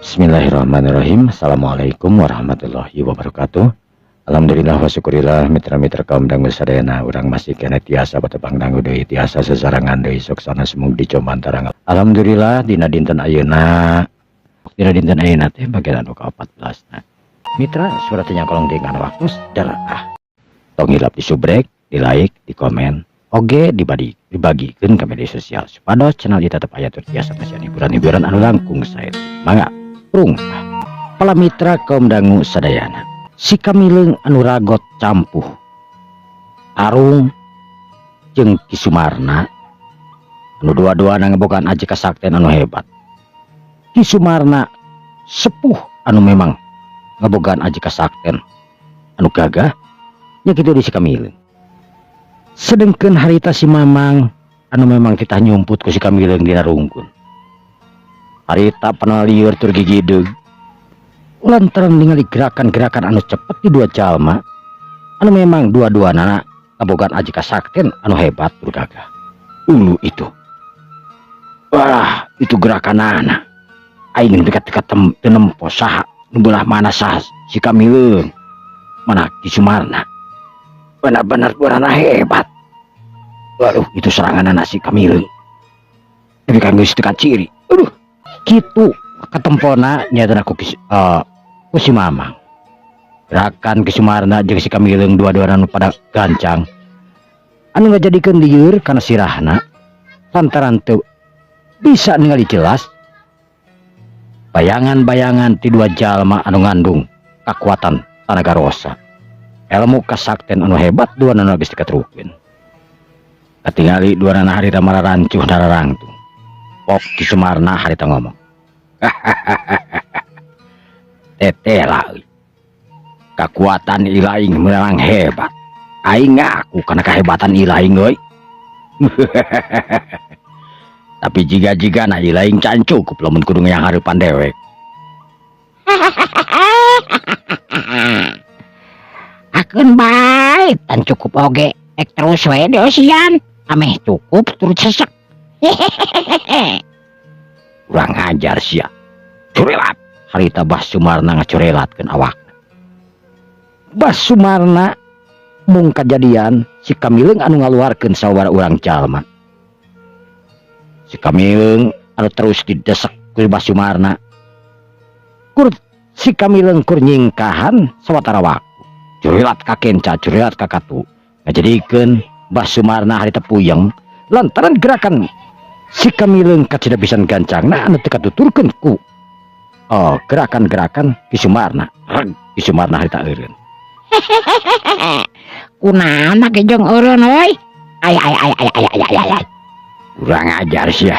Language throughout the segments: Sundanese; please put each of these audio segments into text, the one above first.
Bismillahirrahmanirrahim. Assalamualaikum warahmatullahi wabarakatuh. Alhamdulillah wa syukurillah, mitra-mitra kaum dangu sadayana, urang masih keneh tiasa batepang dangu deui, tiasa sesarangan deui soksana sumug di Comantarang. Alhamdulillah, dina dinten ayeuna, dina dinten ayeuna teh bagian anu ka-14. Nah, mitra, surat kolong dengan waktu ah. Tong hilap di subrek, di like, di komen, oge dibagi dibagikan ke media sosial supados channel ieu tetep aya tur tiasa masihan hiburan-hiburan anu langkung sae. Mangga prung. Pala mitra kaum dangu sadayana. Si Kamileung anu ragot campuh tarung jeung Ki Sumarna anu dua-duana ngebogaan aji kasakten anu hebat. Ki Sumarna sepuh anu memang ngebogaan aji kasakten anu gagah nya kitu di si Kamileung. Sedengkeun harita si Mamang anu memang kita nyumput ku si Kamileung dina rungkun. Harita panal lieur tur gigideug lantaran ningali gerakan-gerakan anu cepet di dua jalma anu memang dua-duanana ngabogaan aji kasakten anu hebat tur gagah. Ulu itu. Wah, itu gerakan anak. Aing dekat-dekat teu nempo saha nu belah mana, saha si Kamileung mana Ki Sumarna. Benar-benar duanana hebat. Waduh, itu serangan anak si Kamileung. Tapi kan geus teu ciri. Aduh, kitu ketempona nyata ku ku si Mamang. Gerakan Ki Sumarna jeung si Kamileung dua-duana anu pada gancang. Anu ngajadikeun lieur kana sirahna lantaran teu bisa ningali jelas bayangan-bayangan ti dua jalma anu ngandung kakuatan tanaga rosa. Ilmu kasakten anu hebat duanana geus dikatrukeun. Katingali duanana harita mararancuh dararangtung. Pok Ki Sumarna harita ngomong. Tetela euy. Kakuatan ilaing memang hebat. Aing ngaku karena kehebatan ilaing euy. Tapi jiga-jiga na ilaing can cukup lamun kudu yang hareupan dewek. Akeun bae tan cukup oge ek terus we diosian ameh cukup turut sesek. Kurang ajar sia. Curelat. Harita Bah Sumarna ngacurelatkeun awakna. Bah Sumarna mung kajadian si Kamileung anu ngaluarkeun sawara urang jalma. Si Kamileung anu terus didesek ku Bah Sumarna. Kur si Kamileung kur nyingkahan sawatara waktu. Curelat ka kenca, curelat ka katu. Ngajadikeun Bah Sumarna harita puyeng lantaran gerakan si Kamileung kacida pisan gancangna anu teu katuturkeun ku oh, gerakan-gerakan Ki Sumarna. Reg Ki Sumarna harita eureun. Kunaon make jeung eureun euy? Ay ay ay ay ay ay ay ay. Kurang ajar sia.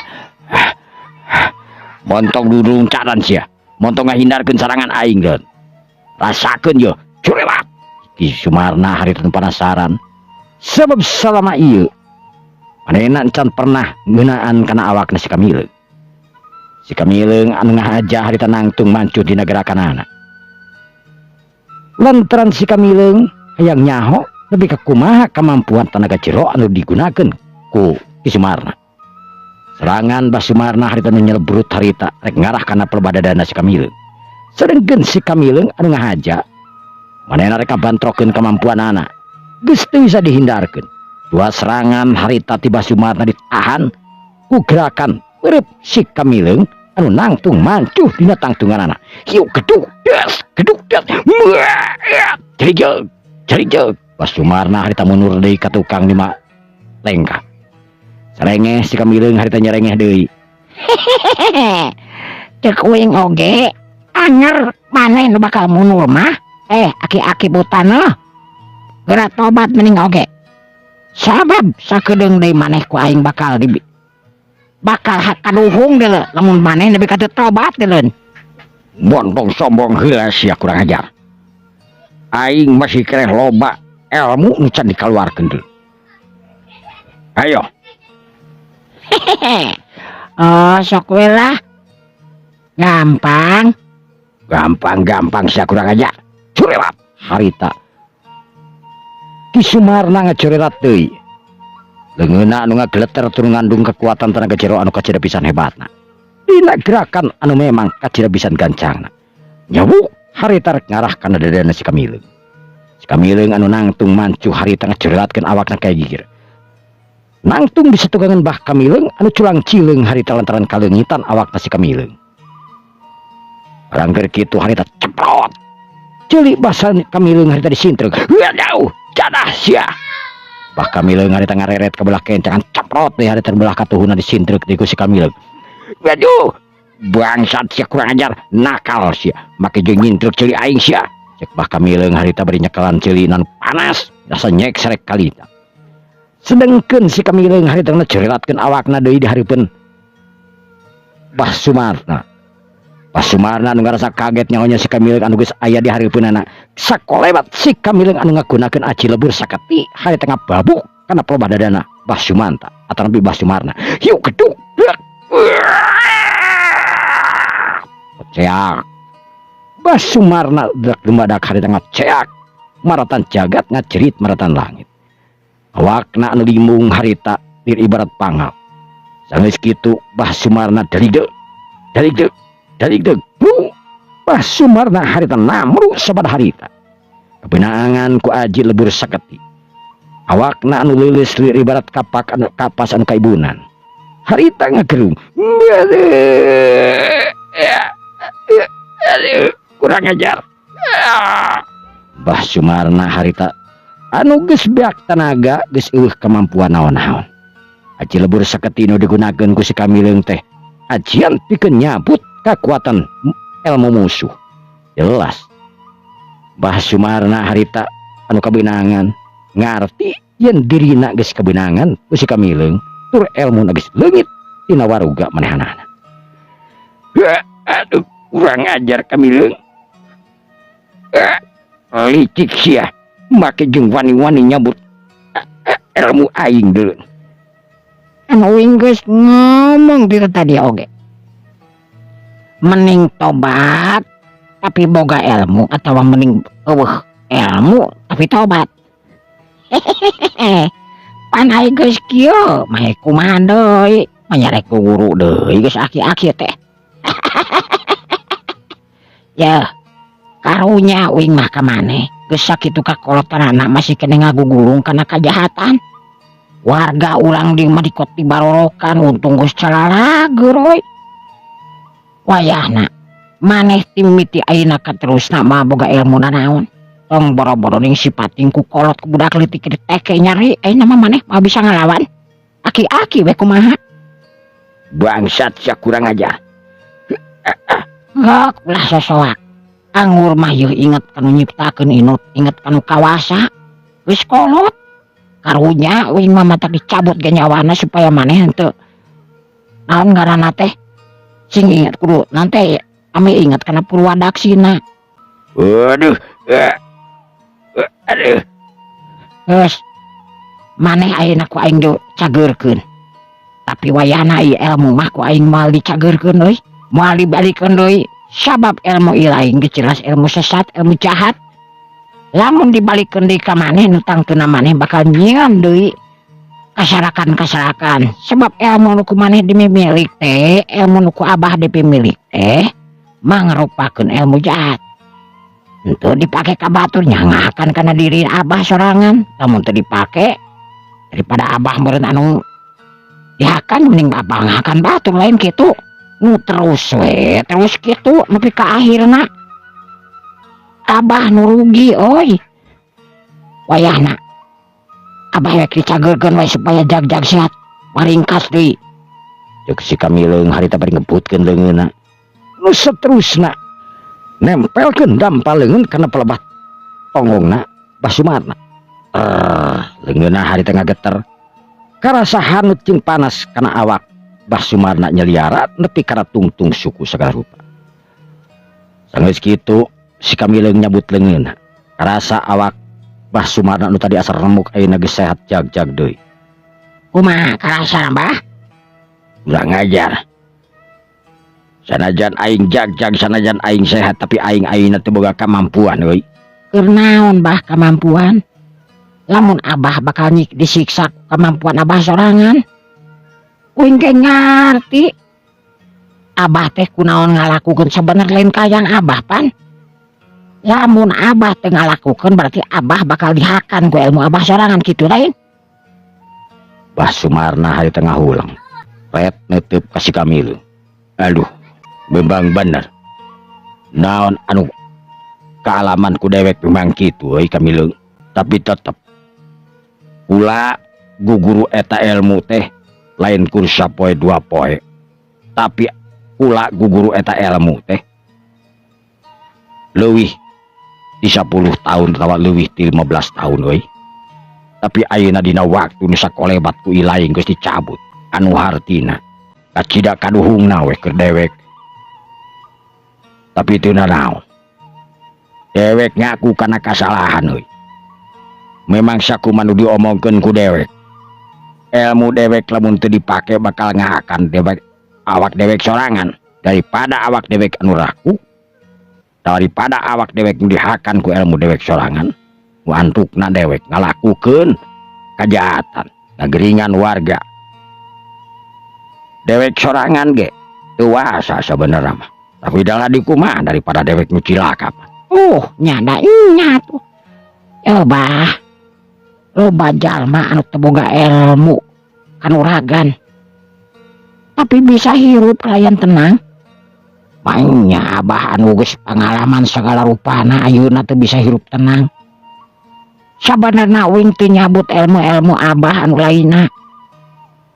Montong dudung caran sia. Montong ngahindarkeun serangan aing deun. Rasakeun yo, curelat. Ki Sumarna harita penasaran. Sebab selama ieu manehna encan pernah ngeunaan kana awakna si Kamileung. Si Kamileung anu ngahaja harita nangtung mancuh dina gerakanana. Lantaran si Kamileung hayang nyaho lebih ka kumaha kemampuan tenaga jero anu digunakeun ku Ki Sumarna. Serangan Bah Sumarna harita nu nyelebrut harita rek ngarah kana pelbadadana si Kamileung. Sedengkeun si Kamileung anu ngahaja manehna rek ngabantrokeun kemampuanana. Geus teu bisa dihindarkeun. Dua serangan harita ti Bah Sumarna ditahan ku gerakan peureub si Kamileung anu nangtung mancuh dina tangtunganana. Hiu geduk des, geduk des. Jadi jadi Bah Sumarna harita mundur deui ka tukang lima lengkah. Serengeh si Kamileung harita nyerengeh deui. Cek uing oge anger maneh nu bakal mundur mah. Eh, aki-aki buta geura tobat mending oge. Sabab sakedeung deui maneh ku aing bakal di bakal hak kaduhung deuleu lamun maneh nepi ka teu tobat deuleu. Montong sombong heula sia, kurang ajar. Aing masih keneh loba ilmu nu can dikaluarkeun deui. Ayo. Oh, sok we lah. Gampang. Gampang-gampang sia, kurang ajar. Curelat harita. Ki Sumarna ngacurelat deui. Leungeunna anu ngageleter tur ngandung kekuatan tenaga jero anu kacida pisan hebatna. Dina gerakan anu memang kacida pisan gancangna. Nyawuk harita rek ngarah kana dadana si Kamileung. Si Kamileung anu nangtung mancu harita ngacurelatkeun awakna kaya gigir. Nangtung di satugangan Bah Kamileung anu culang cileung harita lantaran kaleungitan awakna si Kamileung. Barang kitu harita ceprot. Ceuli Bah Kamileung harita disintreuk. Jauh, jadah sia. Bah Kamileung harita ngareret ka belah kencangan, ceprot deui harita belah katuhuna disintreuk deui ku si Kamileung. Waduh, bangsat sia, kurang ajar, nakal sia, make jeung nyintruk ceuli aing sia. Cek Bah Kamileung harita bari nyekelan ceuli nan panas, rasa nyek kalita. Sedengkeun si Kamileung harita ngecerelatkeun awakna deui di hareupeun Bah Sumarna. Bah Sumarna anu ngarasa kaget nyahonya si Kamileung anu geus aya di hareupeunana. Sakolebat si Kamileung anu ngagunakeun aji lebur saketi harita ngababuk kana pelobah dadana Bah Sumanta atau lebih Bah Sumarna. Hiu geduk. Ceak. Bah Sumarna dek dumadak harita ngaceak maratan jagat, ngacerit maratan langit. Awakna anu limbung harita lir ibarat pangap. Sanggeus kitu Bah Sumarna daligdeug daligdeug daligdeug. Bu Bah Sumarna harita namru sabada harita. Kebenangan ku aji lebur saketi. Awakna anu leuleus lir ibarat kapak anu kapas anu kaibunan. Harita ngagerung. Aduh, kurang ajar. Bah Sumarna harita anu geus beak tanaga, geus euweuh kemampuan naon-naon. Aji lebur saketi nu digunakeun ku si Kamileung teh ajian pikeun nyabut kekuatan ilmu musuh. Jelas. Bah Sumarna harita anu kabeunangan ngarti yen dirina geus kabeunangan ku si Kamileung tur ilmu geus leungit tina waruga manehanana. Aduh, kurang ajar Kamileung. Licik sia, make jeung wani-wani nyabut ilmu aing deuleu. Kan uing geus ngomong ti tadi oge. Mending tobat tapi boga ilmu atau mending euweuh ilmu tapi tobat. Hehehe. Pan aing geus kieu mah kumaha deui, manyarek ku guru deui geus aki-aki teh. Ya, karunya uing mah ka maneh, geus sakitu kakolotanana masih keneh ngagugulung kana kajahatan. Warga urang di mah dikot dibarorokan, untung geus calalageur euy. Wayahna maneh ti mimiti ayeuna katerusna mah boga ilmu nanaon. Tong boro-boro ning sipating ku kolot, ku budak leutik diteke nyari, ayeuna mah maneh mah bisa ngalawan. Aki-aki we kumaha. Bangsat sia, kurang ajar. Gok ulah sosoak. Anggur mah yeuh inget kanu nyiptakeun inut, inget kanu kawasa. Geus kolot. Karunya uing mah matak dicabut ge nyawana supaya maneh henteu naon ngaranna teh, sing inget kudu nanti ame inget kana purwadaksina. Waduh. Aduh. Geus maneh ayeuna ku aing dicageurkeun. Tapi wayahna ieu ilmu mah ku aing moal dicageurkeun euy. Moal dibalikeun deui. Sabab ilmu ieu lain geus jelas ilmu sesat, ilmu jahat. Lamun dibalikeun deui ka maneh, nu tangtuna maneh bakal nyieun deui kasarakan-kasarakan. Sebab ilmu nu ku maneh dimimilik teh, ilmu nu ku abah dipimilik teh mangrupakeun ilmu jahat. Henteu dipake ka batur nyangahakan kana diri abah sorangan. Lamun teu dipake, daripada abah meureun anu dihakan, mending abah ngahakan batur, lain kitu. Nu terus we, terus kitu nepi ka akhirna. Abah nu rugi oi. Wayahna abah rek dicageurkeun we supaya jag-jag sehat maringkas deui. Cek si Kamileung harita bari ngebutkeun leungeunna. Nu seterusna nempelkeun dampal leungeun kana pelebah tonggongna Bah Sumarna. Leungeunna harita ngageter. Karasa hanut jeung panas kana awak Bah Sumarna nyeliara nepi kana tungtung suku sagala rupa. Sanggeus kitu si Kamileung nyabut leungeunna. Karasa awak Bah Sumarna nu tadi asa remuk ayeuna geus sehat jag-jag deui. Kumaha karasa, Bah? Kurang ajar. Sanajan aing jag-jag, sanajan aing sehat, tapi aing ayeuna teu boga kamampuan euy. Keur naon, Bah, kamampuan? Lamun abah bakal nyik disiksa ku kamampuan abah sorangan. Uing ge ngarti. Abah teh kunaon ngalakukeun, sabenerna lain kayang Abah pan. Lamun Abah teu ngalakukeun, berarti Abah bakal dihakan ku ilmu Abah sorangan, kitu lain? Bah Sumarna harita ngahuleng. Ret neuteub ka si Kamileung. Aduh, memang bener. Naon anu kaalaman ku dewek memang kitu euy, Kamileung. Tapi tetep kula guguru eta ilmu teh lain kur sapoe dua poe. Tapi kula guguru eta ilmu teh leuwih di 10 tahun atawa leuwih ti 15 tahun euy. Tapi ayeuna dina waktu nu sakolebat ku ilaing geus dicabut. Anu hartina kacida kaduhungna we keur dewek. Tapi teu nanaon. Dewek ngaku kana kasalahan euy. Memang sakumaha nu diomongkeun ku dewek. Ilmu dewek lamun teu dipake bakal ngahakan dewek, awak dewek sorangan, daripada awak dewek anu raku, daripada awak dewek nu dihakan ku ilmu dewek sorangan, nu antukna dewek ngalakukeun kajahatan, ngageringan warga. Dewek sorangan ge teu wasa sabenerna mah. Tapi dah dikumaha daripada dewek nu cilaka. Nyada nya tuh. Ya bah. Loba jalma anu teu boga ilmu kanuragan. Tapi bisa hirup kalayan tenang. Banyak Abah anu geus pengalaman segala rupana ayeuna teu bisa hirup tenang. Sabenerna uing teu nyabut ilmu-ilmu Abah anu lainna.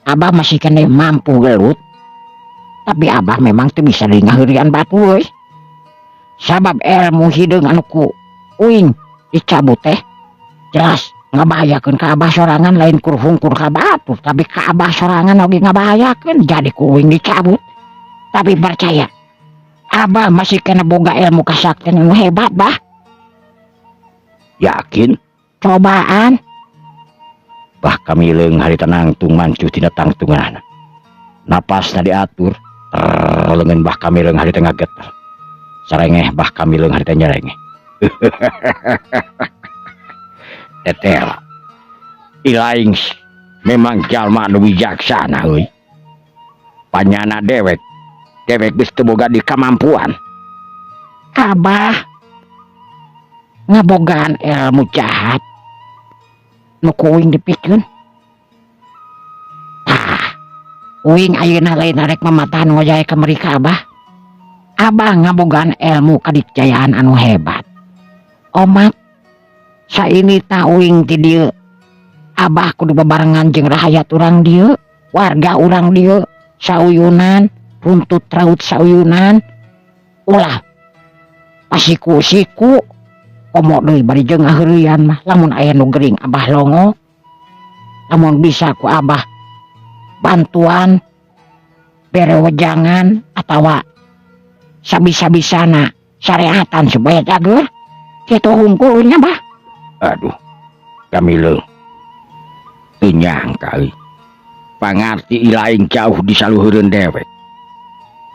Abah masih keneh mampu gelut. Tapi Abah memang teu bisa deui ngaheureuyan batur euy. Sabab ilmu hideung anu ku uing dicabut teh jelas ngabahayakeun ka Abah sorangan, lain kur hungkur ka batur, tapi ka Abah sorangan oge ngabahayakeun, jadi ku uing dicabut. Tapi percaya, Abah masih keneh boga ilmu kasaktian anu hebat, Bah. Yakin? Cobaan. Bah Kamileung harita nangtung mancuh tina tangtunganana. Napasna diatur, ter leungeun Bah Kamileung harita ngageter. Sarengeh Bah Kamileung harita nyerengeh. Tetela. Ilaing memang jalma anu bijaksana euy. Panyana dewek, dewek geus teu boga di kamampuan. Abah ngabogaan ilmu jahat nu ku uing dipikeun. Tah, uing ayeuna lain arek mamatahan ngojae ka mereka, Abah. Abah ngabogaan ilmu kadikjayaan anu hebat. Omat saini ta uing ti dieu, Abah kudu bebarengan jeung rahayat urang dieu, warga urang dieu, sauyunan, runtut raut sauyunan. Ulah pasiku-siku, komo deui bari jeung ngaheureuyan mah. Lamun aya nu gering, Abah longo. Lamun bisa ku Abah bantuan, bere wejangan atawa sabisa-bisana syariatan supaya cager. Kitu hungkul nya, Bah. Aduh, Kamileung. Teu nyangka euy. Pangarti ilaing jauh di saluhureun dewek.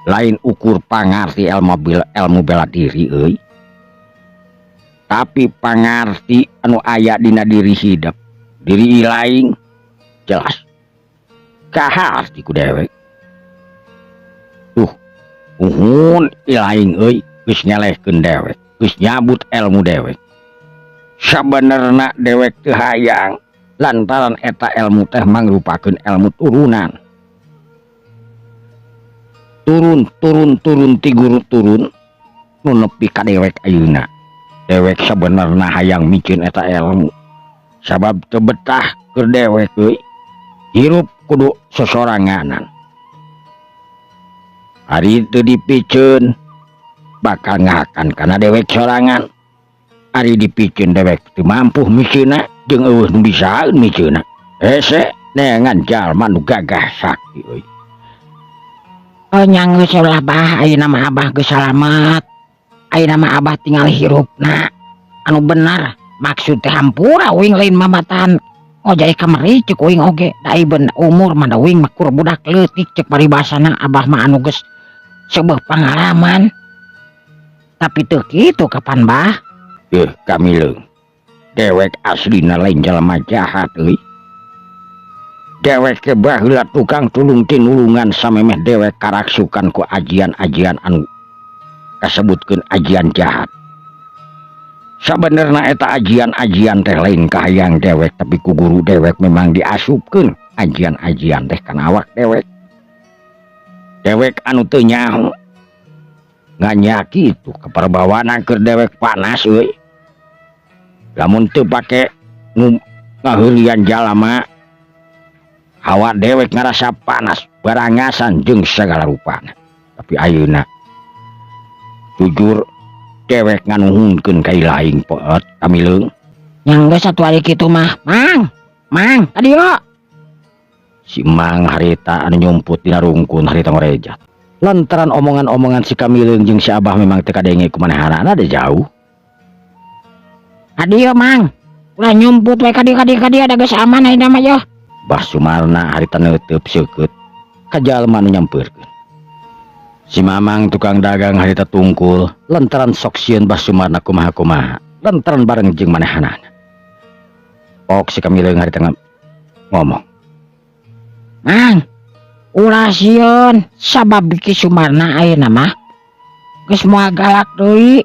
Lain ukur pangarti ilmu bela diri euy. Tapi pangarti anu aya dina diri hidup, diri ilaing jelas. Kaharti ku dewek. Tuh, uhun ilaing euy, geus nyelehkeun dewek, geus nyabut ilmu dewek. Sabenerna dewek teu hayang lantaran eta ilmu teh mangrupakeun ilmu turunan. Turun turun turun ti guru turun nu nepi ka dewek ayeuna. Dewek sabenerna hayang miceun eta ilmu. Sabab teu betah keur dewek euy. Hirup kudu sosoranganan. Ari teu dipiceun bakal ngahakan kana dewek sorangan. Ari dipiceun, dewek teu mampu miceunna jeung euweuh nu bisaeun miceunna. Hese neangan jalma nu gagah sakti euy. Oh, nya geus lah, Bah, ayeuna mah Abah geus salamet. Ayeuna mah Abah tinggal hirupna anu bener. Maksud teh hampura uing lain mamatahan ngojay kamari, cek uing oge da iben umur mah da uing mah kur budak leutik, cek paribasana Abah mah anu geus seubeuh pangalaman. Tapi teu kitu kapan, Bah? Eh, Kamileung. Dewek aslina lain jalma jahat euy. Dewek ke baheula tukang tulung tinulungan samemeh dewek karaksukan ku ajian-ajian anu kasebutkeun ajian jahat. Sabenerna eta ajian-ajian teh lain kahayang dewek, tapi ku guru dewek memang diasupkeun ajian-ajian teh kana awak dewek. Dewek anu teu nyaho nganya kitu kaperbawana keur dewek panas euy. Lamun teu pake ngaheureuyan jalama, hawa dewek ngarasa panas, barangasan jeung sagala rupana. Tapi ayeuna jujur dewek nganuhunkeun ka ilaing poet Kamileung. Yang geus atuh ari kitu mah, Mang. Mang, ka dieu. Si Mang harita anu nyumput dina rungkun harita ngorejat. Lantaran omongan-omongan si Kamileung jeung si Abah memang teu kadenge ku manehanana da jauh. Ka dieu, Mang. Ulah nyumput we ka dieu, ka dieu, ka dieu, da geus aman ayeuna mah yeuh. Bah Sumarna harita neuteub seukeut ka jalma nu nyampeurkeun. Si Mamang tukang dagang harita tungkul lantaran sok sieun Bah Sumarna kumaha-kumaha lantaran bareng jeung manehanana. Pok si Kamileung harita ngomong. Mang, ulah sieun sabab Ki Sumarna ayeuna mah geus moal galak deui.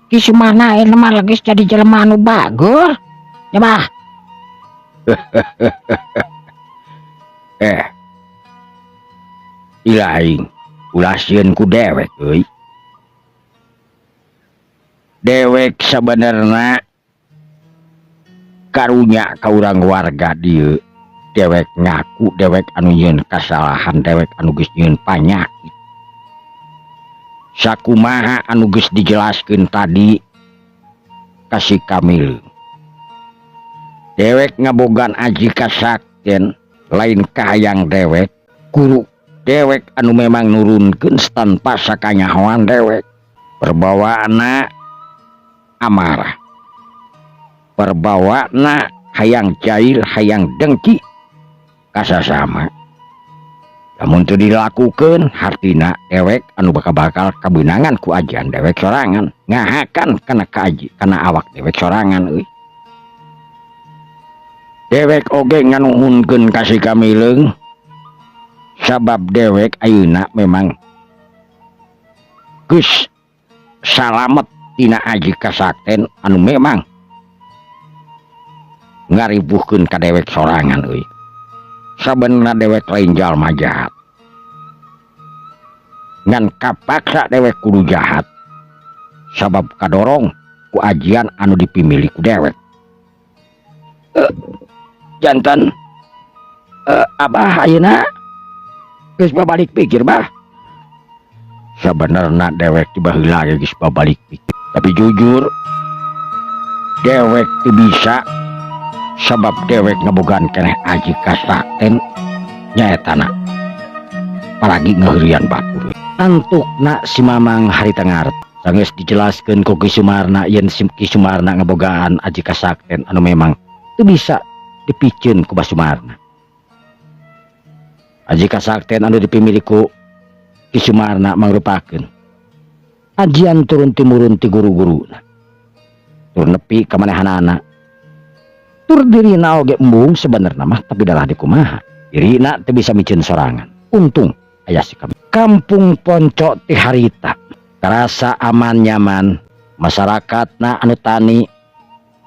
Ki Sumarna ayeuna mah geus jadi jelema anu bager. Ya bah. Ilaing ulah sieun ku dewek euy. Dewek sabenerna karunya ka urang warga dieu. Dewek ngaku dewek anu nyieun kasalahan, dewek anu geus nyieun panyakit. Sakumaha anu geus dijelaskeun tadi ka si Kamileung. Dewek ngabogaan aji kasakten lain kahayang dewek, guru dewek anu memang nurunkeun tanpa sakanyahoan dewek. Perbawaana amarah, perbawaana hayang jahil, hayang dengki kasasama. Lamun teu dilakukeun hartina dewek anu bakal-bakal kabeunangan ku ajian dewek sorangan, ngahakan kana kaaji kana awak dewek sorangan euy. Dewek oge nganuhunkeun ka si Kamileung sabab dewek ayeuna memang geus salamet tina aji kasakten anu memang ngaribuhkeun ka dewek sorangan euy. Sabenerna dewek lain jalma jahat, ngan kapaksa dewek kudu jahat sabab kadorong ku ajian anu dipimili ku dewek. Jantan Abah ayeuna geus babalik pikir bah. Sabenerna dewek ti baheula ge geus babalik pikir, tapi jujur dewek teu bisa sabab dewek ngabogaan keneh aji kasakten nyaetana palagi ngeureurian batur. Antukna si Mamang harita ngarep sanggeus dijelaskeun ku Ki Sumarna yen si Ki Sumarna ngabogaan aji kasakten anu memang teu bisa dipiceun ku Bah Sumarna. Aji kasakten anu dipimili ku Ki Sumarna mangrupakeun ajian turun timurun ti guru-guruna, tur nepi ka manehanana, tur dirina oge embung sebenarna mah, tapi dalah dikumaha dirina teu bisa miceun sorangan. Untung aya si kami. Kampung Ponco ti harita karasa aman nyaman, masyarakatna anu tani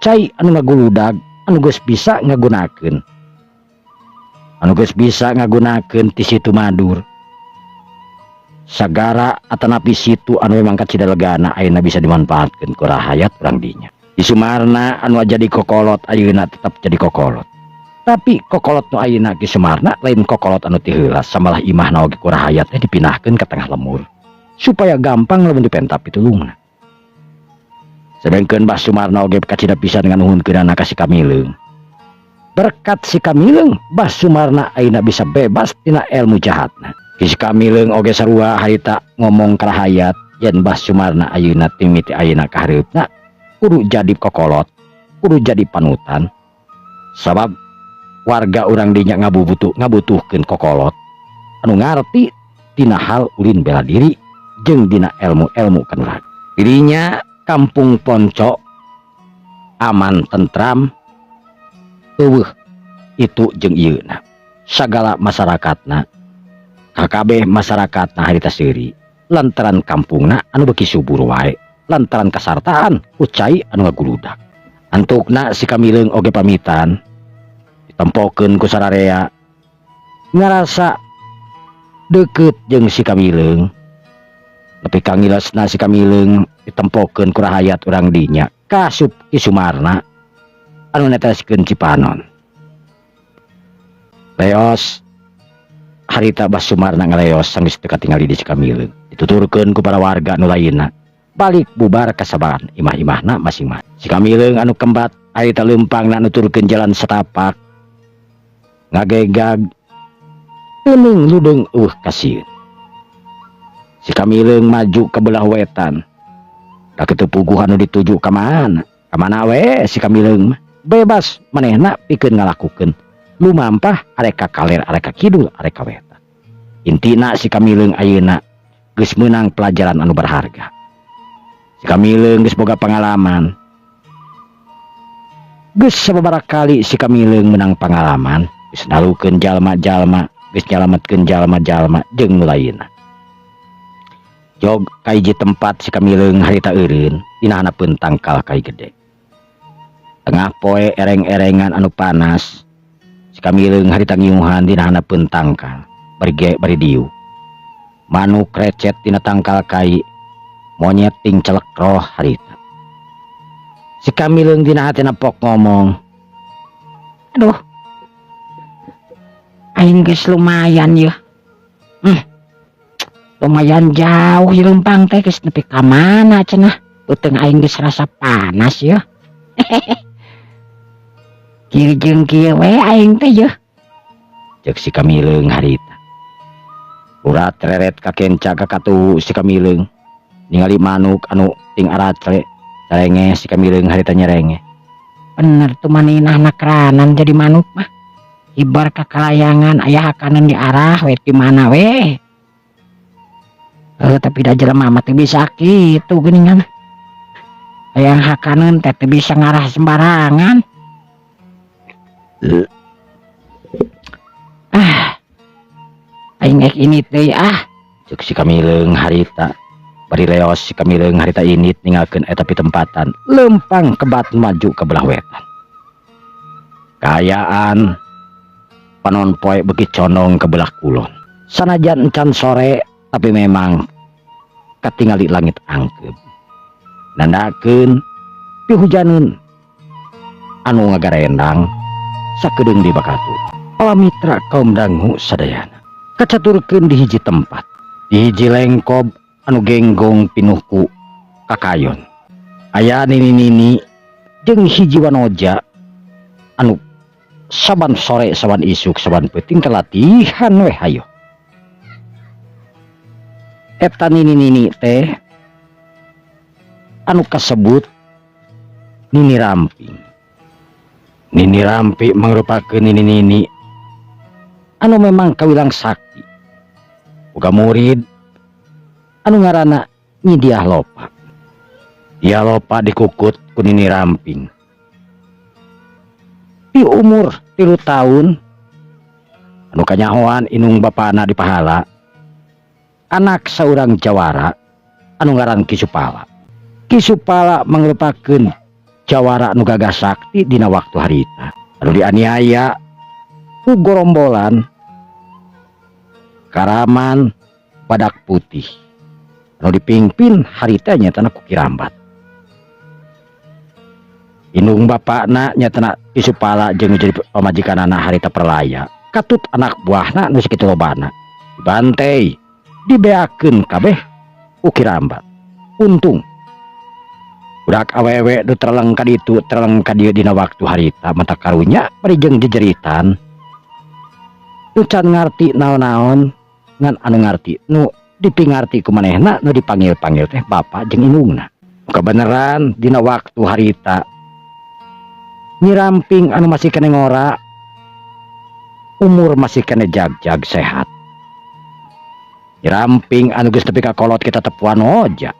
cai anu ngaguludag anu geus bisa ngagunakeun, anu geus bisa ngagunakeun ti situ Madur sagara atanapi situ anu memang kacida legana ayeuna bisa dimanfaatkeun ku rahayat urang dinya. Ki Sumarna anu jadi kokolot ayeuna tetap jadi kokolot, tapi kokolot nu ayeuna Ki Sumarna lain kokolot anu ti heula, samalah imahna oge ku rahayat teh dipindahkeun ka tengah lemur supaya gampang lamun dipenta pitulungna. Sedangkeun Bah Sumarna oge kacida pisan nganuhunkeunana ka si Kamileung. Berkat si Kamileung, Bah Sumarna ayeuna bisa bebas tina ilmu jahatna. Si Kamileung oge sarua harita ngomong ka rahayat yen Bah Sumarna ayeuna timiti ayeuna ka hareupna kudu jadi kokolot, kudu jadi panutan. Sabab warga urang dinya ngabutuhkeun kokolot anu ngarti tina hal ulin bela diri jeung dina ilmu-ilmu kanuragan. Dirinya Kampung Ponco aman tentram eueuh itu jeung ieuna. Sagala masyarakatna, kakabeh masyarakatna harita seuri lantaran kampungna anu beuki subur wae lantaran kasartaan ku cai anu ngaguludak. Antukna si Kamileung oge pamitan, ditempokeun ku sararea ngarasa deukeut jeung si Kamileung. Nepi ka ngilesna si Kamileung ditempokeun ku rahayat urang dinya kasup Ki Sumarna anu neteskeun Cipanon. Leos harita Bah Sumarna ngaleos sanggeus teu katingali di si Kamileung. Dituturkeun ku para warga nu lainna. Balik bubar kasabaran imah-imahna masing-masing. Si Kamileung anu kembat harita leumpangna nuturkeun jalan setapak. Ngagegag teuning ludeung euweuh kasieun. Si Kamileung maju ke belah wetan. Da kitu puguh anu dituju ka mana? Ka mana we si Kamileung mah? Bebas manehna pikeun ngalakukeun lumampah, arek ka kaler, arek ka kidul, arek ka wetan. Intina si Kamileung ayeuna geus meunang pelajaran anu berharga. Si Kamileung geus boga pengalaman. Geus sababaraha kali si Kamileung menang pengalaman, geus nalukeun jalma-jalma, geus nyalametkeun jalma-jalma jeung nu lainna. Jog ka hiji tempat si Kamileung harita eureun dina handapeun tangkal kai gede. Tengah poe ereng-erengan anu panas, si Kamileung harita ngiuhan dina handapeun tangkal, bari ge bari diuk. Manuk recet dina tangkal kai, monyet ting celekroh harita. Si Kamileung dina hatina pok ngomong, "Aduh, aing geus lumayan ya. Lumayan jauh ieu leumpang teh, geus nepi ka mana cenah. Peuteung aing geus rasa panas ya. Kieu jeung kieu we aing teh yeuh." Cek si Kamileung harita. Urat reret ka kenca ka katuhu si Kamileung. Ningali manuk anu ting aracle, carenge si Kamileung harita nyerenge. Bener tuh maninah nakranan jadi manuk mah. Hibar ka kalayangan aya hakaneun di arah we di mana we. Eh, tapi da jelema mah teu bisa kitu geuningan. Hayang hakaneun teh teu bisa ngarah sembarangan. Ah. Aing ek ini deui ah. Cek si Kamileung harita. Bari leos si Kamileung harita init ninggalkeun eta pitempatan, leumpang kebat maju ke belah wetan. Kaayaan panon poe beuki condong ke belah kulon. Sanajan encan sore, tapi memang katingali langit angkeub. Nandakeun pihujaneun anu ngagarendang sakedeung di bakal turun. Para mitra kaum dangu sadayana kacaturkeun di hiji tempat, di hiji lengkob anu genggong pinuh ku kakayon. Aya nini-nini jeung hiji wanoja anu saban sore, saban isuk, saban peuting latihan we hayo. Eta nini-nini teh anu kasebut Nini Ramping. Nini Ramping mangrupakeun nini-nini anu memang kawilang sakti. Boga murid anu ngaranna Nyi Diah Lopa. Diah Lopa dikukut ku Nini Ramping. Di umur 3 tahun anu kanyahoan indung bapana dipahala anak saurang jawara anu ngaran Ki Supala. Ki Supala mangrupakeun jawara anu gagah sakti dina waktu harita. Anu dianiaya ku gorombolan Karaman Badak Putih anu dipimpin harita nyatana ku Ki Rambat. Indung bapakna nyatana Ki Supala jeung jadi pamajikanana harita perlaya. Katut anak buahna nu sakitu lobana dibantai, dibeakeun kabeh ku Ki Rambat. Untung budak awewe nu terleng ka ditu terleng ka dieu dina waktu harita mata karunya bari jeung jejeritan. Nu can ngarti naon-naon, ngan anu ngarti nu dipingarti ku manehna nu dipanggil-panggil teh bapak jeung indungna. Kebenaran dina waktu harita Nyi Ramping anu masih kene ngora, umur masih kene jag-jag sehat. Nyi Ramping anu geus nepi ka kolot kita tepuan oja.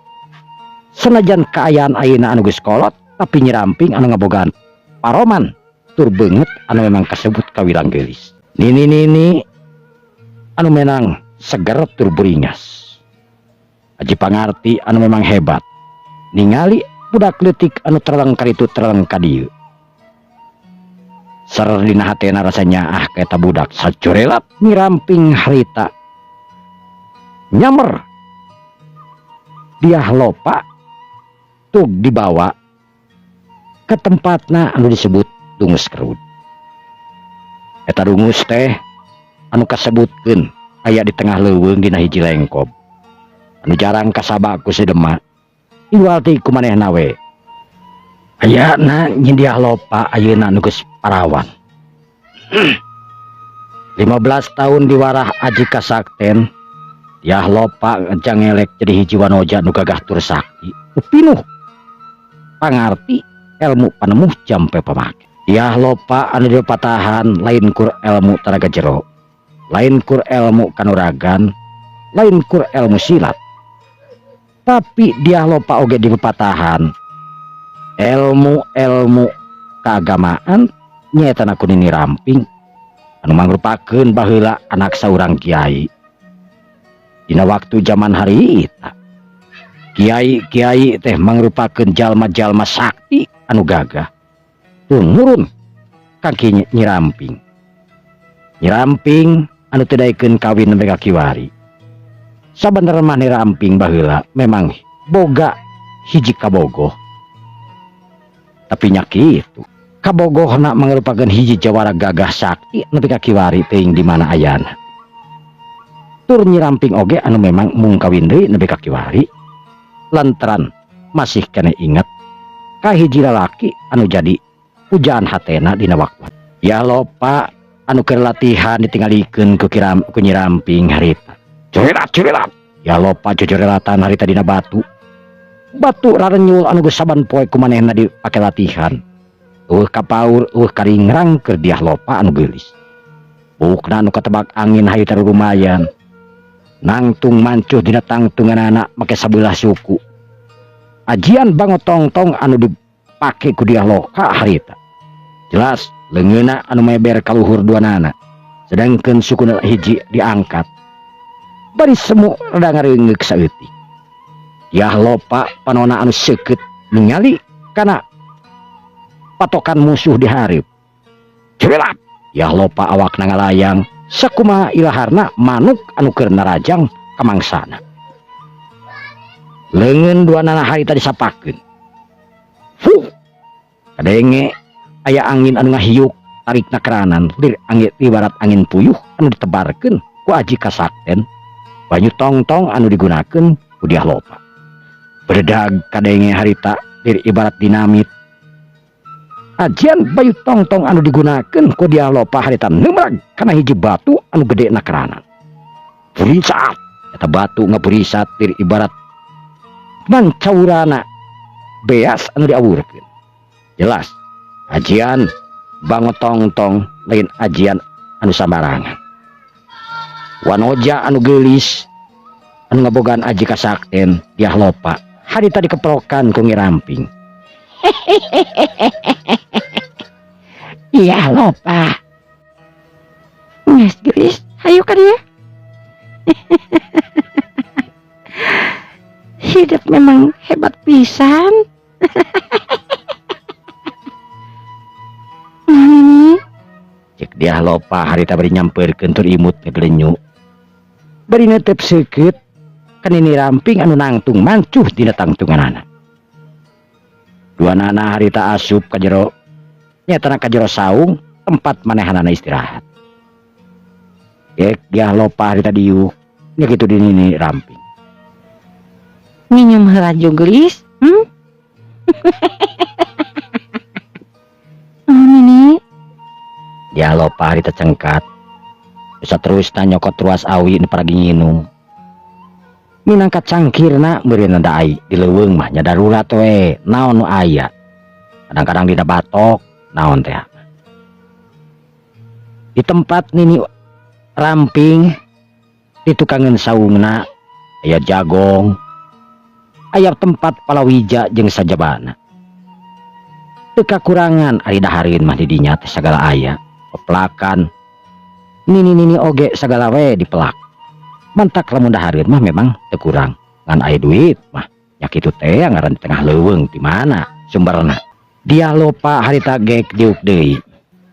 Senajan kaayaan ayeuna anu geus kolot, tapi Nyi Ramping anu ngabogaan paroman tur beungeut anu memang kasebut kawilang geulis. Nini-nini anu menang seger tur buringas. Aji pangarti anu memang hebat. Ningali budak leutik anu terleng karitu terleng kadieu. Ser dina hatena rasa nyaah ka eta budak sacorelat Nyi Ramping harita. Nyamer Dyah Lopa tug dibawa ke tempatna anu disebut Dungus Kerud. Eta dungus teh anu kasebutkeun aya di tengah leuweung dina hiji lengkob. Anu jarang kasaba ku si Demak. Iwal ti ku manehna we. Ayana Nyi Dyah Lopa ayeuna nu geus parawan. 15 tahun diwarah aji kasakten, Dyah Lopa ngejangelek jadi hiji wanoja nu gagah tur sakti, nu pinuh pangarti ilmu panemuh jampe pamake. Dyah Lopa anu dipatahan lain kur ilmu tanaga jero, lain kur ilmu kanuragan, lain kur ilmu silat. Tapi Dyah Lopa oge dipatahan ilmu-ilmu keagamaan nyaeta ku Nini Ramping anu mangrupakeun baheula anak saurang kiai. Dina waktu zaman harita, kiai-kiai teh mangrupakeun jalma-jalma sakti anu gagah. Tumurun ka Nyi Ramping. Nyi Ramping anu teu daekeun kawin nepi ka kiwari. Sabenerna mah Nyi Ramping baheula memang boga hiji kabogoh. Tapi nya kitu, kabogohna mangrupakeun hiji jawara gagah sakti nepi ka kiwari teuing di mana ayana. Tur Nyi Ramping oge anu memang mung kawin deui nepi ka kiwari lantaran masih kene inget ka hiji lalaki anu jadi pujaan hatena dina waktu. Dyah Lopa anu keur latihan ditinggalikeun ku Nyi Ramping harita. Corelat corelat. Dyah Lopa cocorelatan harita dina batu. Batu rarenyul anu geus saban poe ku manehna dipake latihan. Eueuh kapaur, eueuh karingrang keur Dyah Lopa anu geulis. Buukna anu katebak angin harita lumayan. Nangtung mancuh dina tangtunganana make sabelah suku. Ajian bangotong-tong anu dipake ku Dyah Lopa harita. Jelas leungeunna anu meber kaluhur duanana. Sedangkeun sukuna hiji diangkat. Bari semu rada ngareungeuk saeutik. Dyah Lopa panona anu seukeut ningali kana patokan musuh di hareup. Cerelat! Dyah Lopa awakna ngalayang sakumaha ilaharna manuk anu keur narajang ka mangsana. Leungeun duanana harita disapakeun. Fuh! Kadenge aya angin anu ngahiuk tarikna keranan lir angin ibarat angin puyuh anu ditebarkeun ku aji kasakten banyu tongtong anu digunakeun ku Dyah Lopa. Beredag kadenge harita lir ibarat dinamit. Ajian bayu tongtong anu digunakeun ku Dyah Lopa harita nemrag kana hiji batu anu gede na keranan. Purisat! Eta batu ngapurisat lir ibarat mancaurana beas anu diawurkeun. Jelas ajian bangotongtong lain ajian anu sambarangan. Wanoja anu geulis anu ngabogaan aji kasakten Dyah Lopa harita dikeprokan ku Nyi Ramping. Dyah Lopa. Geus geulis, hayu ka dieu. Hidup memang hebat pisan. Nah ini. Cek Dyah Lopa harita bari nyampeurkeun tur imut ngegelenyu. Bari netep seukeut ka Nini Ramping anu nangtung mancuh dina tangtunganana. Duanana harita asup ka jero nyatana ka jero saung tempat manehanana istirahat. Gek Dyah Lopa harita diuk nya kitu di Nini Ramping. Minum heula gelis? Oh, Nini. Dyah Lopa harita cengkat. Bisa terus nyokot ruas awi nu paragi nginum. Minangka cangkirna meureun da ai di leuweung mah nya darurat we naon nu aya. Kadang-kadang dina batok naon teh. Di tempat Nini Ramping di tukangeun saungna aya jagong, aya tempat palawija jeung sajabana. Teu kakurangan ari dahareun mah di dinya teh sagala aya, peplakan, Nini-nini oge sagala we dipelak. Mantak lamun dahareun mah memang teu kurang. Ngan aya duit mah nya kitu teh ngaran di tengah leuweung, di mana sumberna. Dyah Lopa harita gek diuk deui.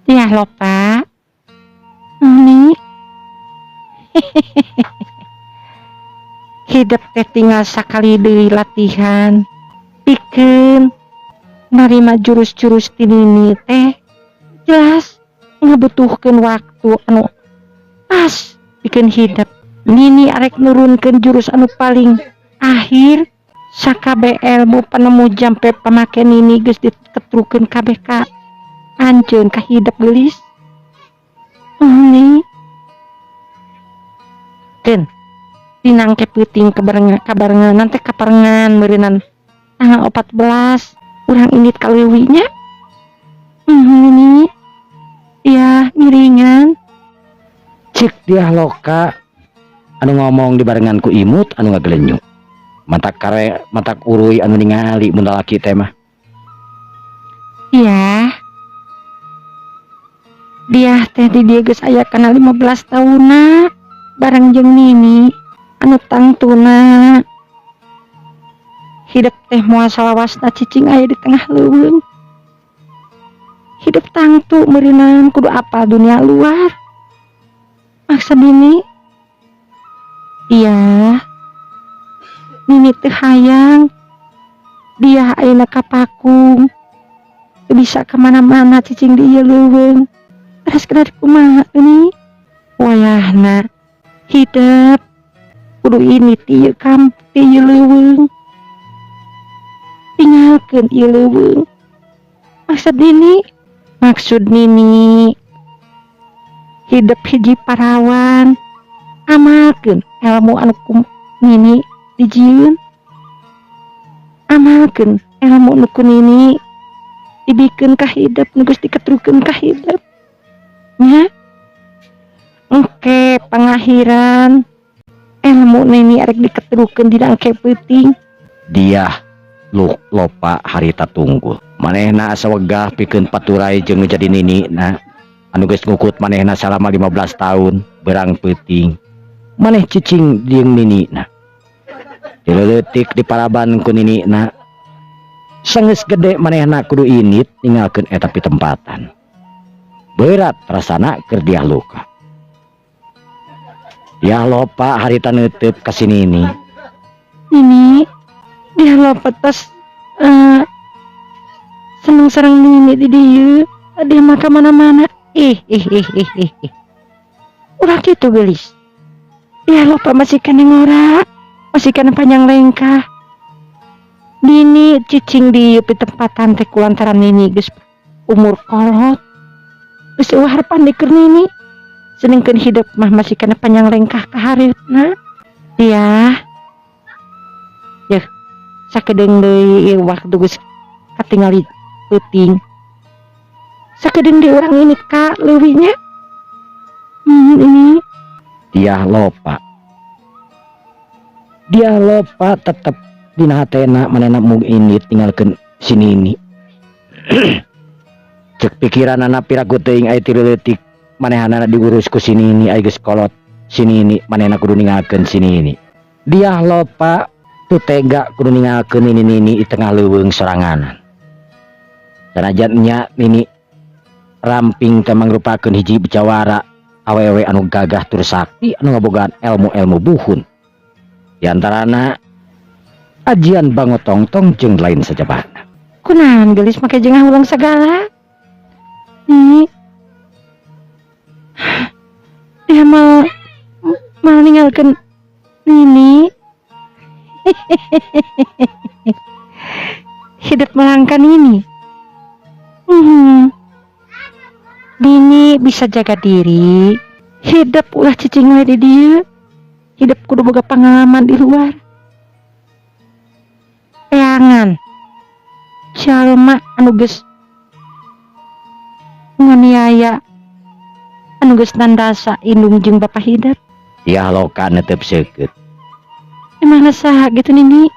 Dyah Lopa. Ini hidup teh tinggal sakali deui latihan. Pikeun narima jurus-jurus ti nini teh jelas ngabutuhkeun waktu anu pas pikeun hidup. Nini arek nurunkeun jurus anu paling akhir, sakabeh ilmu penemu jampe pamake nini geus diketrukeun kabeh ka anjeun, ka hidep geulis. Ini keun dinangke peuting kabarengan kabarengan nanti kaparengan meureunan tanggal 14 urang indit ka leuwi nya. Ini ya miringan. Cek Dyah Loka anu ngomong dibarengan ku imut anu ngagelenyu. Matak kare matak uruy anu ningali mun lalaki teh mah. Iya. Dia teh di dieu geus aya kana 15 tahunna bareng jeung Nini anu tangtuna hidup teh moal salawasna cicing aya di tengah leuweung. Hidup tangtu meureunan kudu apal dunia luar. Maksud Nini, iya, Nini teh hayang dia ayeuna kapakung teu bisa kemana-mana cicing di ieu leuweung. Terus kena kumaha ini wayahna hidup kudu ini ti ieu kamp ti ieu leuweung, tinggalkeun ieu leuweung. Maksud Nini, maksud Nini hidup hiji parawan, amalkeun ilmu anu ku Nini dijieun, amalkeun ilmu nu ku Nini dibikeun ka hidup, nu geus diketrukeun ka hidup nya. Engke pangakhiran ilmu Nini arek diketrukeun dina engke peuting. Dyah Lopa harita tunggul. Manehna asa wegah pikeun paturay jeung nu jadi nini na anu geus ngukut manehna salama 15 tahun. Berang peuting maneh cicing jeung nini na. Ti leutik diparaban ku nini na. Sanggeus gede manehna kudu indit ninggalkeun eta pitempatan. Berat rasana keur Dyah Loka. Dyah Lopa harita neuteup ka si Nini. Nini, Dyah Lopa tos seneng sareng Nini di dieu. Dia mah ka mana-mana. Ih ih ih ih ih ih. Ulah kitu geulis. Dyah Lopa masih keneh ngora, masih keneh panjang lengkah. Nini cicing di pitempatan teh kulantaran Nini geus umur kolot. Geus eueuh harapan deui keur Nini. Sedengkeun hidup mah masih keneh panjang lengkah ka hareupna. Iya. Yeuh, sakedeung deui ieu waktu geus katingali peuting. Sakedeung deui urang indit ka leuwih nya. Ini Dyah Lopa. Dyah Lopa tetep dina hatena manehna mung indit ninggalkeun si Nini. Cek pikiranana piraku teuing aya ti leutik manehanana diurus ku si Nini, aya geus kolot si Nini manehna kudu ninggalkeun si Nini. Dyah Lopa teu tega kudu ninggalkeun Nini-nini di tengah leuweung soranganan. Sanajan nya Nini Ramping teh mangrupakeun hiji jawara awewe anu gagah tur sakti anu ngabogaan ilmu-ilmu buhun. Di antarana ajian bangotongtong jeung lain sajabana. Kunaon geulis make jeung ngahuleng sagala? Nih. Dia mau mau ninggalkeun Nini. Hidup melangkah Nini. Nini bisa jaga diri. Hidup ulah cicing we di dieu. Hidup kudu boga pengalaman di luar. Teangan jalma anu geus nganiaya, anu geus nandasa indung jeung bapa hidup. Dyah Loka netep seukeut. Emangna saha gitu Nini?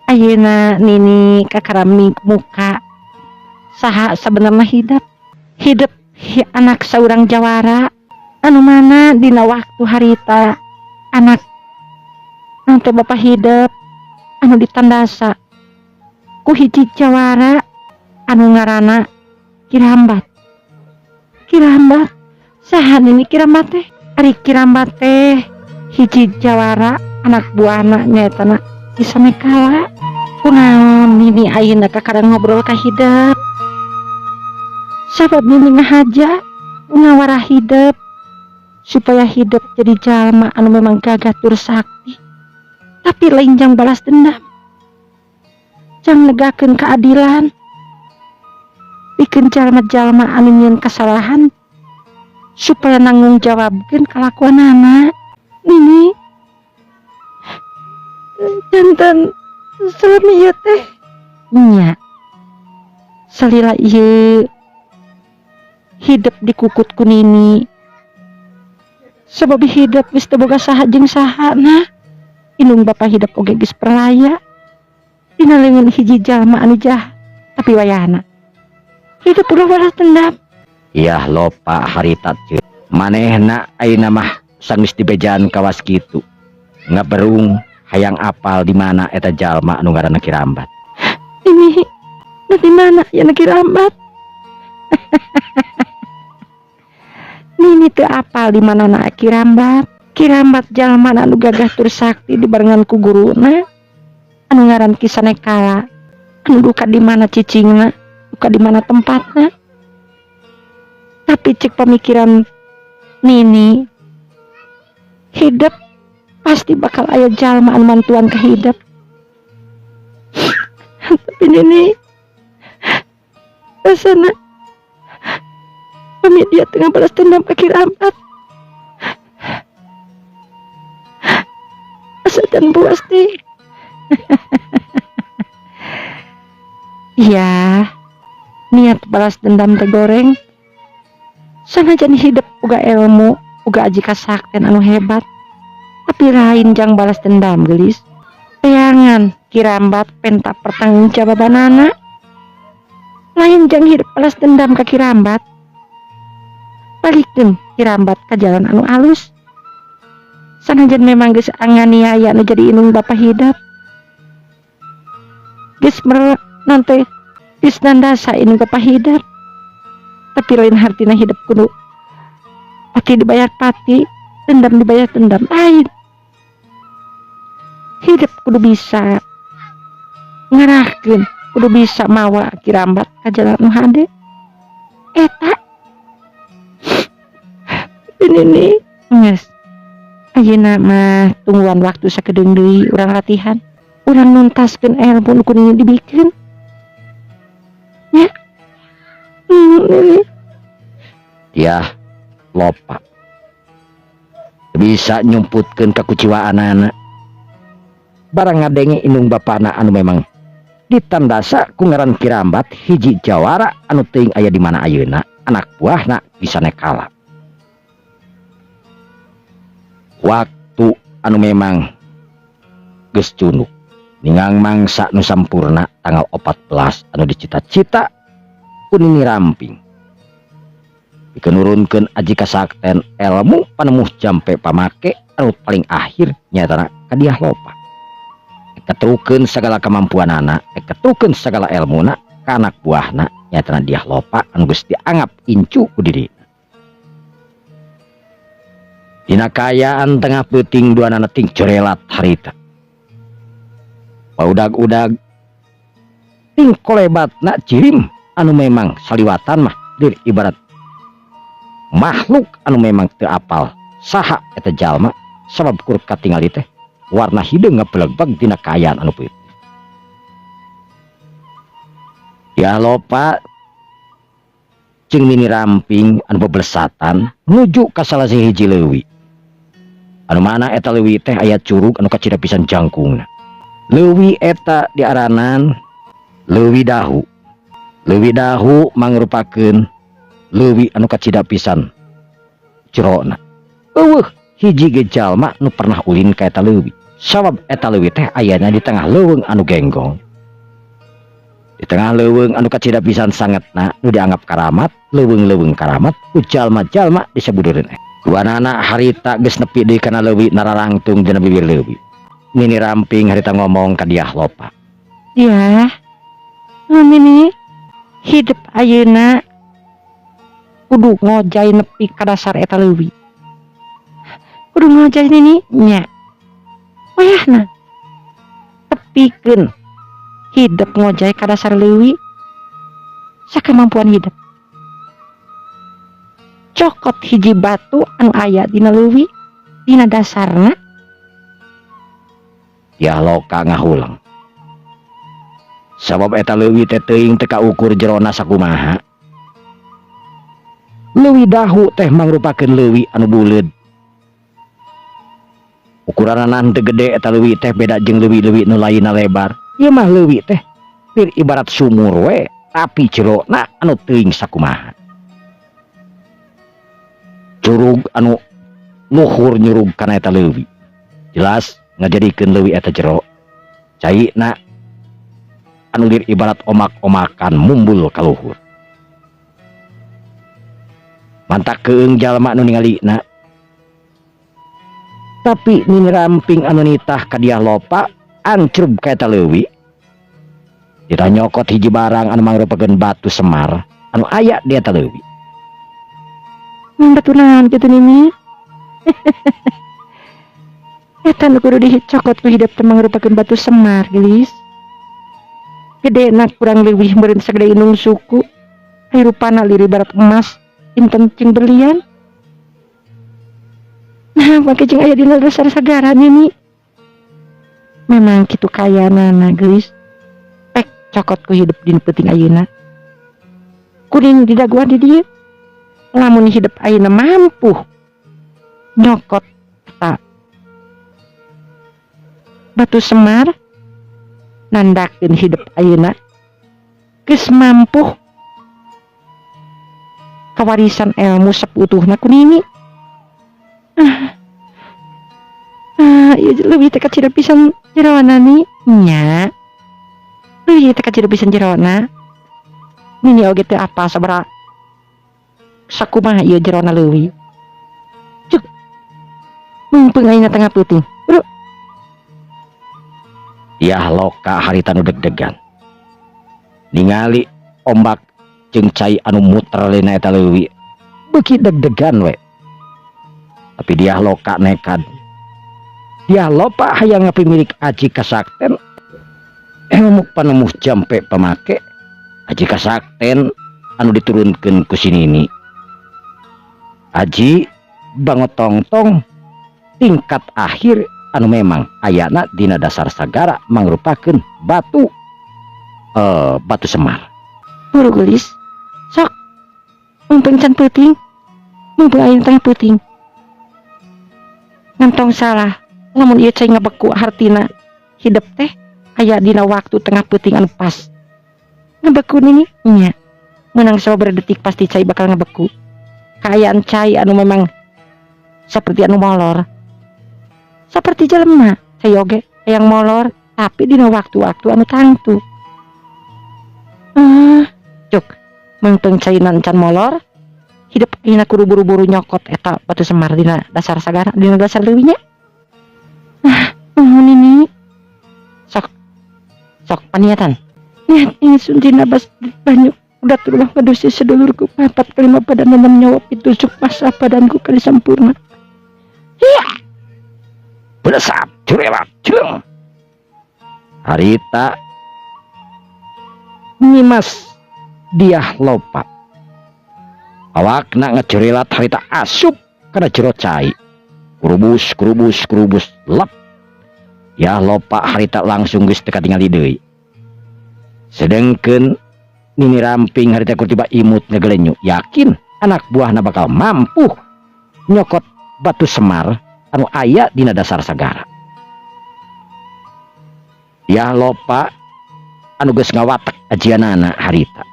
Ayeuna Nini kakarami muka saha sabenerna hidup. Hidup Hi anak saurang jawara anu mana dina waktu harita anak nanti bapak hidup anu ditandasa ku hiji jawara anu ngaranna Kirambat. Kirambat saha Nini Kirambat teh? Ari Kirambat teh hiji jawara anak buahna nyaeta na Ki Sanekala. Kunaon Nini ayeuna kakara ngobrol ka hidep? Sabab Nini ngahaja ngawara hidep supaya hidup jadi jalma anu memang gagah tur sakti, tapi lain jang balas dendam, jang negakeun keadilan, pikeun jalma-jalma anu nyieun kesalahan supaya nanggung jawabkeun kalakuanana. Nini janten selami ieu teh nya salila ieu hidup dikukut ku Nini, sabab hidup geus teu boga saha jeung saha. Nah, indung bapa hidup oge geus perlaya dina leungeun hiji jalma anu jahat, tapi wayahna hidup ulah balas dendam. Yah lopa harita ceuk manehna ayeuna mah sanggeus dibejaan kawas kitu ngaberung hayang apal di mana eta jalma anu ngaranna Kirambat. Ini nah di mana ya na Kirambat? Nini teu apal di mana na Kirambat. Kirambat jalma anu gagah tur sakti dibarengan ku guruna anu ngaran Ki Sanekala, anu duka di mana cicingna, duka di mana tempatna. Tapi cek pemikiran Nini, hidup pasti bakal aya jalma anu mantuan ka hidup. Tapi Nini rasana pami dia tengah balas dendam ka Kirambat, asa can puas deh. Iya, niat balas dendam teh goreng. Sanajan hidup uga ilmu, uga aji kasakten anu hebat, tapi lain jang balas dendam gelis. Tayangan Kirambat penta pertanggungjawabanana. Lain jang hidup balas dendam ka Kirambat. Balikeun Kirambat ka jalan anu alus. Sanajan memang geus anganiaya anu jadi indung bapa hidup. Geus nanti geus nandasa indung bapa hidup. Tapi lain hartina hidup kudu pati dibayar pati, dendam dibayar dendam, lain. Hidup kudu bisa ngarahkeun, kudu bisa mawa Kirambat ka jalan anu hade. Eta ini nih geus ayeuna mah tungguan waktu sakedeung deui urang latihan, urang nuntaskeun ilmu nu kudu dibikeun. Nya. Ini. Yah, lopa. Bisa nyumputkeun kakuciwaanana. Barang ngadenge indung bapana anu memang ditandasa ku ngaran Kirambat hiji jawara anu teuing aya di mana ayeuna, anak buahna Ki Sanekala. Waktu anu memang geus cunduk ningang mangsa nu sampurna tanggal 14 anu dicita-cita ku Nini Ramping. Pikeun nurunkeun aji kasakten ilmu panemuh jampe pamake anu paling akhir nyaetana ka Diah Lopa. Keterukeun sagala kemampuanana, keterukeun sagala elmuna ka anak buahna nyaetana Diah Lopa anu geus dianggap incu ku dirina. Dina kaayaan tengah peuting duanana ting corelat harita. Paudag-udag ting kolebatna cirim anu memang saliwatan mah dir ibarat makhluk anu memang teu apal saha eta jalma sabab kur katingali teh warna hideung ngabelegbeg dina kaayaan anu peuting. Diah Lopa jeung Nini Ramping anu bebelesatan nuju ka salah sahiji leuwi. Anu mana eta leuwi teh aya curug anu kacida pisan jangkungna. Leuwi eta diaranan Leuwi Dahu. Leuwi Dahu mangrupakeun leuwi anu kacida pisan jerona. Eueuh hiji ge jalma nu pernah ulin ka eta leuwi. Sabab eta leuwi teh ayana di tengah leuweung anu genggong. Di tengah leuweung anu kacida pisan sangetna nu dianggap karamat, leuweung-leuweung karamat ku jalma-jalma di sabudeureun. Duanana harita geus nepi deui kana leuwi, nararangtung dina bibir leuwi. Nini Ramping harita ngomong ka Diah Lopa. Ya, ini hidup ayeuna kudu ngojay nepi ka dasar eta leuwi. Kudu ngojay, Nini, nya. Wayahna. Tepikeun hidup ngojay ka dasar leuwi sakemampuan hidup. Cokot hiji batu anu aya dina leuwi, dina dasarna. Diah Loka ngahuleng. Sabab eta leuwi teh teuing teu kaukur jerona sakumaha. Leuwi Dahu teh mangrupakeun leuwi anu buleud. Ukuranana teu gede eta leuwi teh, beda jeung leuwi-leuwi nu lainna lebar. Ieu mah leuwi teh bir ibarat sumur we, tapi jerona anu teuing sakumaha. Curug anu luhur nyurug kana eta leuwi. Jelas ngajadikeun leuwi eta jero. Caina anu lir ibarat omak-omakan mumbul ka luhur. Mantak keung jalma anu ningalina. Tapi Nini Ramping anu nitah ka Diah Lopa ancrub ka eta leuwi. Dita nyokot hiji barang anu mangrupakeun batu semar anu aya di eta leuwi. Batu naon kitu, Nini? Eta nu kudu dicokot ku hidup teh mangrupakeun batu semar, geulis. Gedena kurang leuwih meureun sagede indung suku. Ari rupana lir ibarat emas, inten jeung berlian. Nah, make jeung aya dina dasar sagara, Nini. Memang kitu kayanana, geulis. Pek cokot ku hidup dina peuting ayeuna. Kuring didaguan di dieu. Lamun hidup ayeuna mampu nyokot eta batu semar, nandakeun hidup ayeuna geus mampu kawarisan ilmu saputuhna ku Nini. Ah, ah, ieu leuwih teh kacida pisan jerona ni nya. Leuwih teh kacida pisan jerona. Nini oge teu apa sabaraha sakumaha ieu jerona leuwih. Cuk. Mumpung ayeuna tengah peuting. Bro. Diah Loka harita nu deg-degan. Ningali ombak jeung cai anu muter dina eta leuwi. Beuki deg-degan we. Tapi Diah Loka nekad. Diah Lopa hayang ngapimilik aji kasakten ilmu panemuh jampe pamake aji kasakten anu diturunkeun ku si Nini. Aji bangotongtong tingkat akhir anu memang ayana dina dasar sagara mangrupakeun batu semar. Buru, geulis. Sok. Mumpung can peuting. Mumpung ayeuna tengah peuting. Ngan tong salah. Lamun ieu cai ngabeku, hartina hidup teh aya dina waktu tengah peuting anu pas. Ngebeku, Nini, nya. Menang sababaraha detik pasti cai bakal ngebeku. Kaayaan cai anu memang seperti anu molor. Seperti jelema, cai oge yang molor, tapi dina waktu-waktu anu tangtu. Ah, cuk. Mengpeng cai can molor, hidup ayeuna kudu buru-buru nyokot eta batu semar dina dasar sagara, dina dasar leuwinya. Ah, nuhun, Nini. Sok. Sok paniatan. Niat ingsun dina bas banyu udah turun ngadosi sedulurku papat kelima badan enam nyawa pitu sukma badanku kali sampurna. Iya. Belesap, curelat, jeleng. Harita Nyimas Diah Lopa. Awakna ngecurilat harita asup kana jero cai. Kurubus, kurubus, kurubus, lep. Diah Lopa harita langsung geus teu katingali deui. Sedengkeun Nini Ramping harita kur tiba imut ngegelenyu, yakin anak buahna bakal mampu nyokot batu semar anu aya dina dasar sagara. Diah Lopa anu geus ngawatek ajianana harita.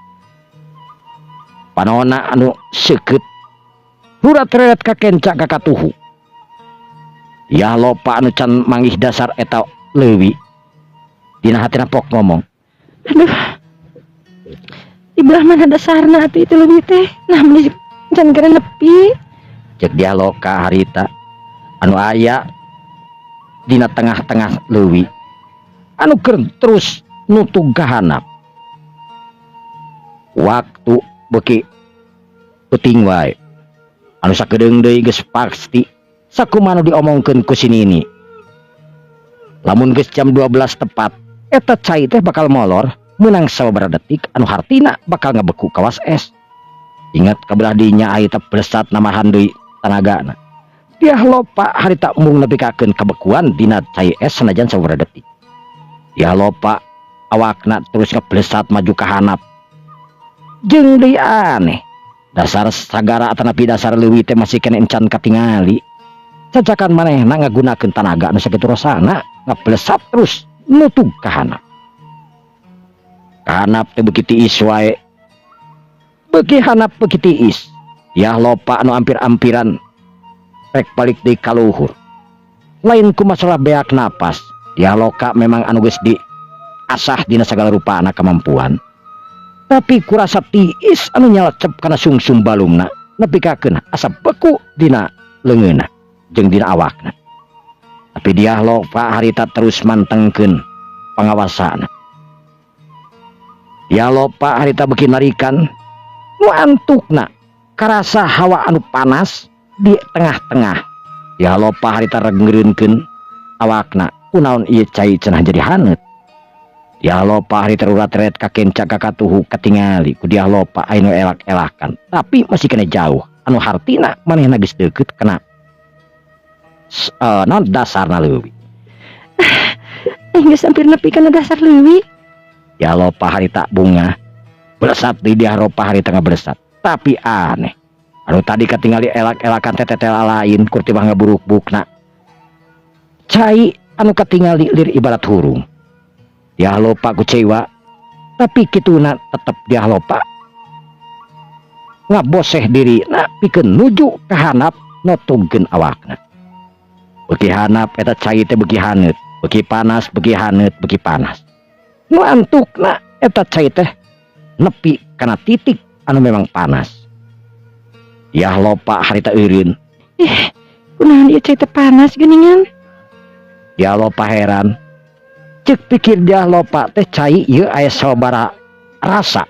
Panona anu seukeut rurat-reret kakenca kakatuhu. Diah Lopa anu can manggih dasar eta leuwi. Dina hatina pok ngomong. Aduh. Di belah mana dasarna atuh itu leuwih teh? Nah, meuni can kena nepi. Cek Dyah Loka harita anu aya dina tengah-tengah leuwi anu keur terus nutug ka handap. Waktu beuki peuting wae, anu sakedeung deui geus pasti sakumaha nu diomongkeun ku si Nini. Lamun geus jam 12 tepat, eta cai teh bakal molor meunang sababaraha detik, anu hartina bakal ngebeku kawas es. Ingat ka belah dinya harita blesat nambahan deui tanagana. Dyah Lopa harita embung nepikakeun kabekuan dina cai es sanajan sababaraha detik. Dyah Lopa awakna terus ngeblesat maju ka handap. Jeung deui aneh, dasar sagara atanapi dasar leuwih teh masih keneh encan katingali. Cacakan manehna ngagunakeun tanaga anu sakitu rosana, ngeblesat terus nutug ka handap. Ka handap teh beuki tiis wae. Beuki handap beuki tiis. Dyah Lopa anu ampir-ampiran rek balik deui ka luhur. Lain ku masalah beak napas, Dyah Loka memang anu geus diasah dina sagala rupana kemampuan. Tapi kurasa tiis anu nyalecep kana sungsum balungna nepikakeun asa beku dina leungeunna jeung dina awakna. Tapi Dyah Lopa harita terus mantengkeun pangawasana. Dyah Lopa harita beuki narikan nu antukna karasa hawa anu panas di tengah-tengah. Dyah Lopa harita reg ngeureunkeun awakna, kunaon ieu cai cenah jadi haneut. Dyah Lopa harita urat-ret kakenca kakatuhu katingali ku Dyah Lopa aya nu elak-elakan, tapi masih keneh jauh, anu hartina manehna geus deukeut kana naon dasarna leuwih. Aing geus hampir nepi kana dasar leuwih. Dyah Lopa harita bungah. Blesat di Dyah Lopa harita ngablesat. Tapi aneh, anu tadi katingali elak-elakan tetetela lain kur tibah ngaburuk-bukna. Cai anu katingali lir ibarat hurung. Dyah Lopa kucewa, tapi kituna tetep Dyah Lopa ngaboseh diri na pikeun nuju ka handap notugkeun awakna. Beuki handap eta cai teh beuki haneut, beuki panas, beuki haneut, beuki panas. Nu antukna eta cai teh nepi kana titik anu memang panas. Dyah Lopa harita eureun. Ih, kunaon ieu cai teh panas geuningan? Dyah Lopa heran. Cek pikir Dyah Lopa teh cai ieu aya sababaraha rasa.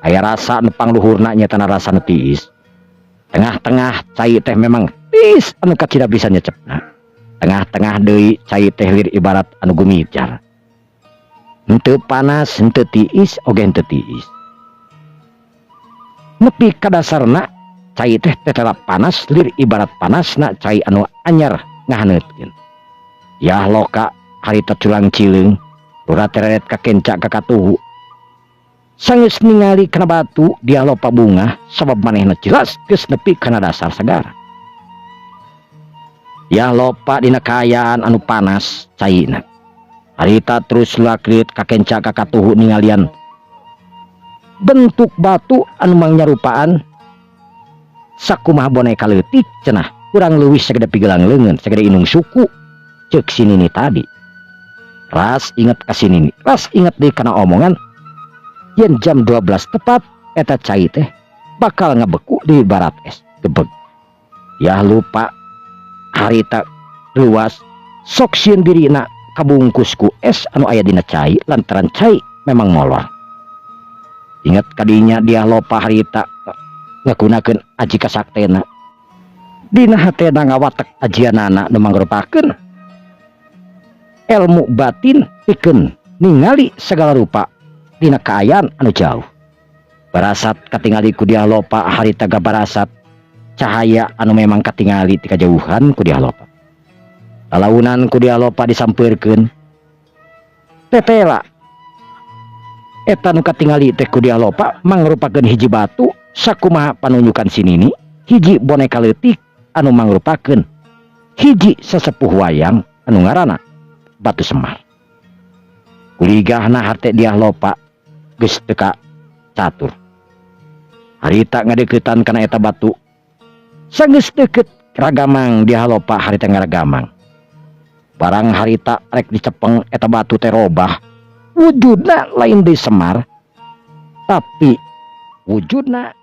Aya rasa nu pangluhurna nyaeta rasa nu tiis. Tengah-tengah cai teh memang tiis anu kacida bisa nyecepna. Tengah-tengah deui cai teh lir ibarat anu gumijar. Henteu panas, henteu tiis, oge henteu tiis. Nepi ka dasarna cai teh tetela panas lir ibarat panasna cai anu anyar ngahaneutkeun. Dyah Loka harita culang cileung, rurat-reret kakenca kakatuhu. Sanggeus ningali kana batu, Dyah Lopa bungah sabab manehna jelas geus nepi kana dasar sagara. Dyah Lopa dina kaayaan anu panas caina. Harita terus lakrit kakenca kakatuhu ningalian bentuk batu anu mangyarupaan sakumaha boneka leutik cenah, kurang leuwih sagede pigelang leungeun, sagede indung suku, ceuk si Nini tadi. Ras inget ka si Nini, ras inget deui kana omongan yen jam 12 tepat eta cai teh bakal ngabeku di barat es gebeg. Dyah Lopa harita luas sok sieun dirina kabungkus ku es anu aya dina cai lantaran cai memang molor. Ingat kadinya Dyah Lopa harita ngagunakeun aji kasaktena. Dina hatena ngawatek ajianana nu mangrupakeun ilmu batin pikeun ningali segala rupa dina kaayaan anu jauh. Barasat katingali ku Dyah Lopa harita gabarasat cahaya anu memang katingali ti kajauhan ku Dyah Lopa. Lalaunan ku Dyah Lopa disampeurkeun. Tetela eta nu katingali teh ku Dyah Lopa mangrupakeun hiji batu sakumaha panunjukan si Nini, hiji boneka leutik anu mangrupakeun hiji sesepuh wayang anu ngaranna Batu Semar. Kuligahna hate Dyah Lopa geus teu catur. Harita ngadeukeutan kana eta batu. Sanggeus deukeut ragamang Dyah Lopa harita ngaragamang. Barang harita rek dicepeng, eta batu teh robah. Wujudna lain deui Semar. Tapi wujudna